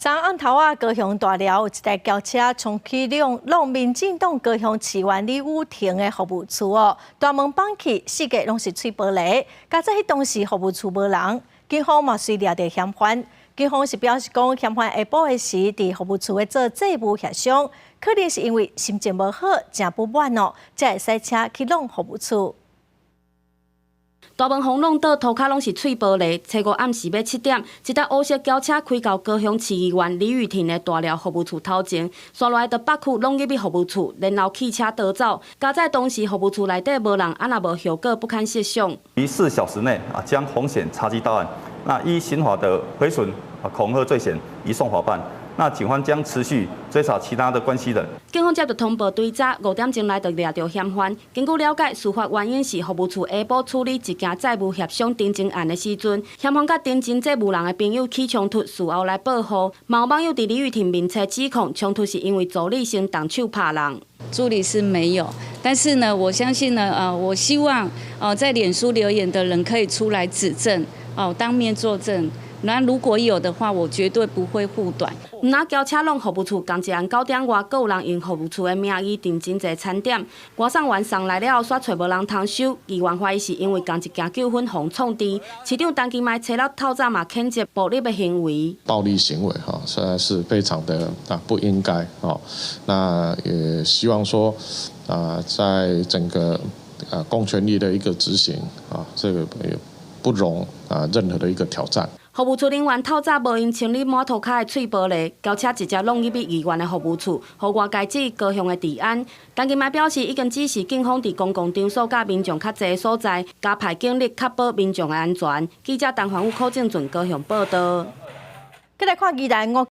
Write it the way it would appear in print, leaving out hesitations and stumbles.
昨暗頭啊，高雄大寮有一台轎車衝去撞挵民進黨高雄市議員李雨婷的服務處哦，大門崩去，四界攏是碎玻璃。佳哉彼當時服務處無人，警方嘛隨掠著嫌犯。警方是表示講，嫌犯下晡的時佇服務處咧做債務協商，可能是因為心情無好，誠不滿哦，才會駛車去挵服務處。大門予挵倒，塗跤攏是碎玻璃。初五暗時欲7點，一台烏色轎車開到高雄市議員李雨婷的大寮服務處頭前，紲落來就北區挵入去服務處，然後棄車逃走。佳哉當時服務處內底無人，啊若無後果不堪設想。於4小時內啊，將紅險查緝到案。那依刑法的毀損啊恐嚇罪嫌移送法辦。那警方將持續追查其他的關係人。警方接到通報，對早5點鐘來就掠著嫌犯。根據了解，事發原因是服務處下晡處理一件債務協商停徵案的時陣，嫌犯佮停徵債務人的朋友起衝突，事後來報復。嘛有網友佇李雨婷面冊指控，衝突是因為助理先動手拍人。助理是沒有，但是呢，我相信呢，我希望在臉書留言的人可以出來指證，哦，當面作證。那如果有的話，我絕對不會護短。毋但轎車挵服務處，仝一暗9點外，閣有人用服務處的名義訂真濟餐點，外送員送來了後，煞揣無人通收。議員懷疑是因為仝一件糾紛予創治。市長陳其邁初六透早嘛譴責暴力的行為。暴力行為哈，實在是非常的啊不應該哦。那也希望說啊，在整個啊公權力的一個執行啊，這個也不容啊任何的一個挑戰。服務處人員透早無閒清理滿塗跤的碎玻璃，轎車直接挵入去議員的服務處，予外界質疑高雄的治安。陳其邁表示，已經指示警方佇公共場所佮民眾較濟的所在，加派警力確保民眾的安全。記者陳環宇、柯正俊高雄報道。閣來看宜蘭五